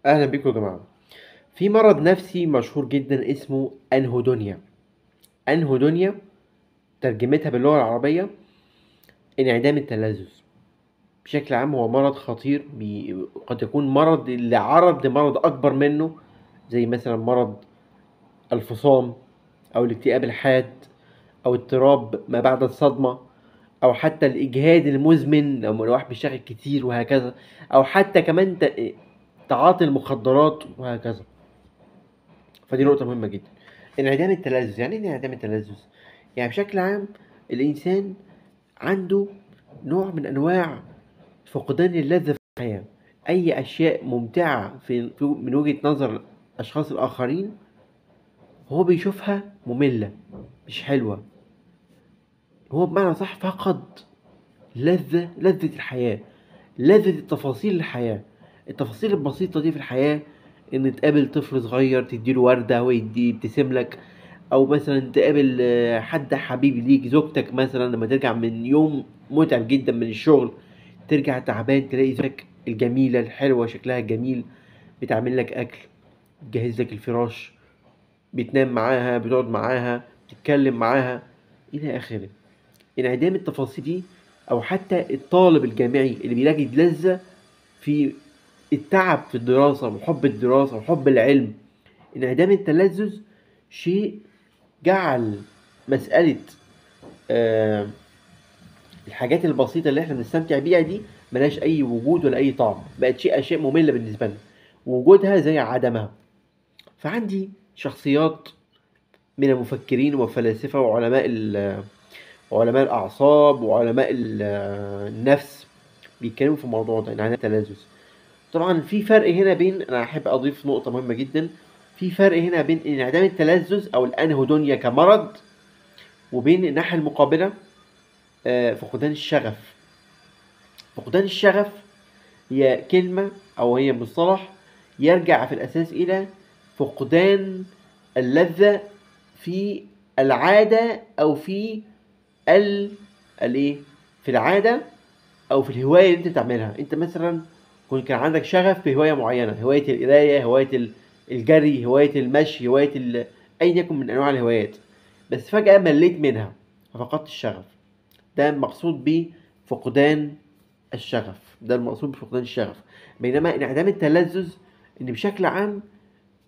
اهلا بيكم يا جماعة. في مرض نفسي مشهور جدا اسمه anhedonia. anhedonia ترجمتها باللغة العربية انعدام التلذذ. بشكل عام هو مرض خطير، قد يكون مرض لعرض لمرض اكبر منه، زي مثلا مرض الفصام او الاكتئاب الحاد او اضطراب ما بعد الصدمة، او حتى الاجهاد المزمن لو الواحد بيشتغل كتير وهكذا، او حتى كمان تعاطي المخدرات وهكذا. فدي نقطة مهمة جدا. انعدام التلذذ، يعني ايه انعدام التلذذ؟ يعني بشكل عام الإنسان عنده نوع من أنواع فقدان اللذة في الحياة. أي أشياء ممتعة من وجهة نظر الأشخاص الآخرين هو بيشوفها مملة مش حلوة. هو بمعنى صح فقد لذة الحياة، لذة التفاصيل الحياة، التفاصيل البسيطة دي في الحياة. إن تقابل طفل صغير تديله وردة هو يبتسم لك، أو مثلا تقابل حد حبيب ليك، زوجتك مثلا لما ترجع من يوم متعب جدا من الشغل، ترجع تعبان تلاقي زوجتك الجميلة الحلوة شكلها الجميل بتعمل لك أكل، بتجهز لك الفراش، بتنام معاها، بتقعد معاها، بتتكلم معاها، إلى آخره. انعدام التفاصيل دي، أو حتى الطالب الجامعي اللي بيلاقي لذة في التعب في الدراسة وحب الدراسة وحب العلم، انعدام التلذذ شيء جعل مسألة الحاجات البسيطة اللي احنا بنستمتع بيها دي ملهاش أي وجود ولا أي طعم، بقت أشياء مملة بالنسبة لنا، وجودها زي عدمها. فعندي شخصيات من المفكرين والفلاسفة وعلماء الأعصاب وعلماء النفس بيتكلموا في الموضوع ده، انعدام التلذذ. طبعا في فرق هنا بين، انا احب اضيف نقطة مهمة جدا، في فرق هنا بين انعدام التلذذ او ال anhedonia كمرض، وبين الناحية المقابلة فقدان الشغف. فقدان الشغف هي كلمة او هي مصطلح يرجع في الاساس الى فقدان اللذة في العادة او في الايه، في العادة او في الهواية اللي انت بتعملها. انت مثلا كان عندك شغف بهواية معينة، هواية القراية، هواية الجري، هواية المشي، هواية أيا يكن من أنواع الهوايات، بس فجأة مليت منها ففقدت الشغف. ده المقصود بفقدان الشغف، ده المقصود بفقدان الشغف. بينما انعدام التلذذ إن بشكل عام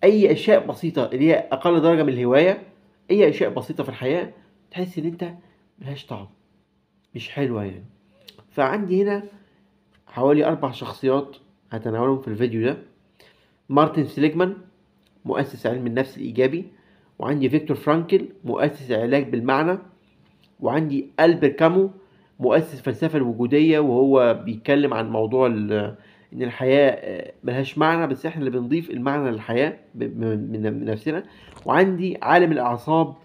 أي أشياء بسيطة اللي هي أقل درجة من الهواية، أي أشياء بسيطة في الحياة تحس إن أنت ملهاش طعم، مش حلوة يعني. فعندي هنا حوالي 4 شخصيات هتناولهم في الفيديو ده. مارتن سيليجمان مؤسس علم النفس الإيجابي، وعندي فيكتور فرانكل مؤسس العلاج بالمعنى، وعندي ألبر كامو مؤسس الفلسفة الوجودية، وهو بيتكلم عن موضوع إن الحياة ملهاش معنى بس إحنا اللي بنضيف المعنى للحياة من نفسنا. وعندي عالم الأعصاب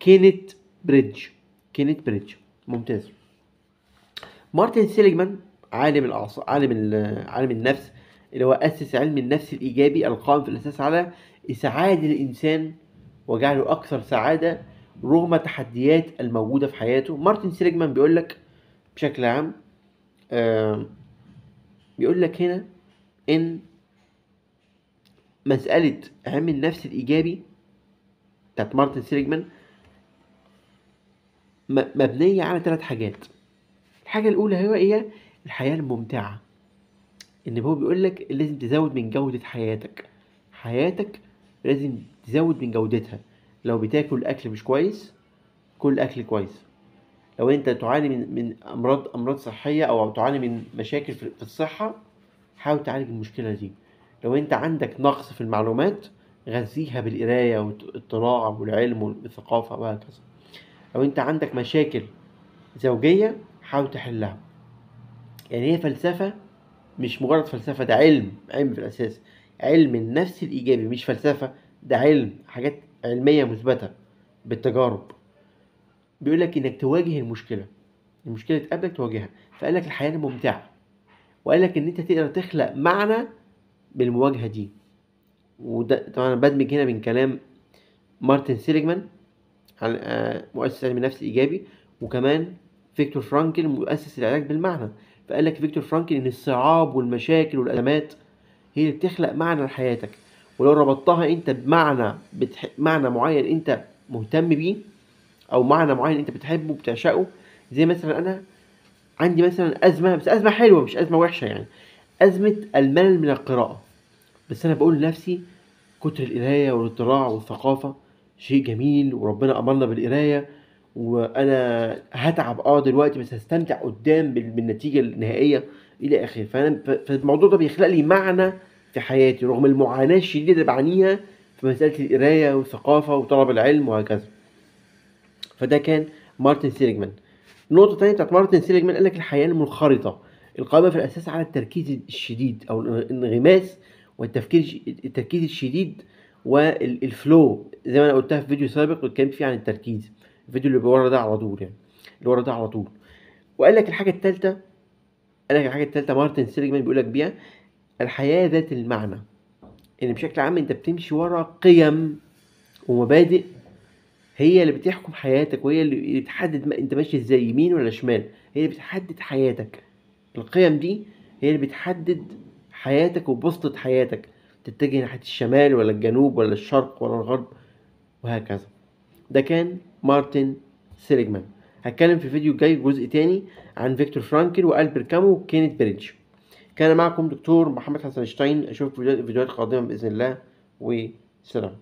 كينيت بريدج. كينيت بريدج ممتاز. مارتن سيليجمان عالم الأعصاب، عالم النفس اللي هو أسس علم النفس الإيجابي القائم في الأساس على إسعاد الإنسان وجعله أكثر سعادة رغم التحديات الموجودة في حياته. مارتن سيليجمان بيقول لك بشكل عام، بيقول لك هنا إن مسألة علم النفس الإيجابي بتاعت مارتن سيليجمان مبنية على 3 حاجات. الحاجة الأولى هو إيه؟ الحياة الممتعة. إن هو بيقول لك لازم تزود من جودة حياتك، حياتك لازم تزود من جودتها. لو بتاكل أكل مش كويس، كل أكل كويس. لو أنت تعاني من أمراض صحية أو تعاني من مشاكل في الصحة، حاول تعالج المشكلة دي. لو أنت عندك نقص في المعلومات، غذيها بالقراية والاطلاع والعلم والثقافة وهكذا. لو أنت عندك مشاكل زوجية، حاول تحلها. يعني هي فلسفة، مش مجرد فلسفة، ده علم، علم في الأساس، علم النفس الإيجابي مش فلسفة، ده علم، حاجات علمية مثبتة بالتجارب. بيقولك إنك تواجه المشكلة، المشكلة تقابلك تواجهها. فقالك الحياة الممتعة، وقالك إن أنت تقدر تخلق معنى بالمواجهة دي. وده طبعا بدمج هنا من كلام مارتن سيليجمان مؤسس علم النفس الإيجابي، وكمان فيكتور فرانكل مؤسس العلاج بالمعنى. فقال لك فيكتور فرانكل إن الصعاب والمشاكل والأزمات هي اللي بتخلق معنى لحياتك. ولو ربطتها انت بمعنى معنى معين انت مهتم بيه، او معنى معين انت بتحبه وبتعشقه. زي مثلا انا عندي مثلا ازمة، بس ازمة حلوة مش ازمة وحشة يعني، ازمة الملل من القراءة. بس انا بقول لنفسي كتر القراية والاطلاع والثقافة شيء جميل، وربنا امرنا بالقرايه، وانا هتعب دلوقتي بس هستمتع قدام بالنتيجة النهائية الى اخره. فالموضوع ده بيخلق لي معنى في حياتي رغم المعاناة الشديدة اللي بعانيها في مسالة القراية والثقافة وطلب العلم وهكذا. فده كان مارتن سيليجمان. النقطة الثانية بتاعت مارتن سيليجمان قال لك الحياة المنخرطه القائمة في الاساس على التركيز الشديد او الانغماس والتفكير، التركيز الشديد وال flow، زي ما انا قلتها في فيديو سابق واتكلمت فيه عن التركيز، الفيديو اللي ورا ده على طول يعني، اللي ورا ده على طول. وقال لك الحاجة الثالثة، قال لك الحاجة الثالثة مارتن سيليجمان بيقول لك بيها الحياة ذات المعنى، ان بشكل عام انت بتمشي ورا قيم ومبادئ هي اللي بتحكم حياتك، وهي اللي بتحدد انت ماشي ازاي، يمين ولا شمال، هي اللي بتحدد حياتك. القيم دي هي اللي بتحدد حياتك وبسطة حياتك، تتجه ناحية الشمال ولا الجنوب ولا الشرق ولا الغرب وهكذا. ده كان مارتن سيليجمان. هتكلم في الفيديو الجاي جزء تاني عن فيكتور فرانكل وألبرت كامو وكينيث بريدج. كان معكم دكتور محمد حسن شتاين، اشوفكم في فيديوهات قادمة بإذن الله، وسلام.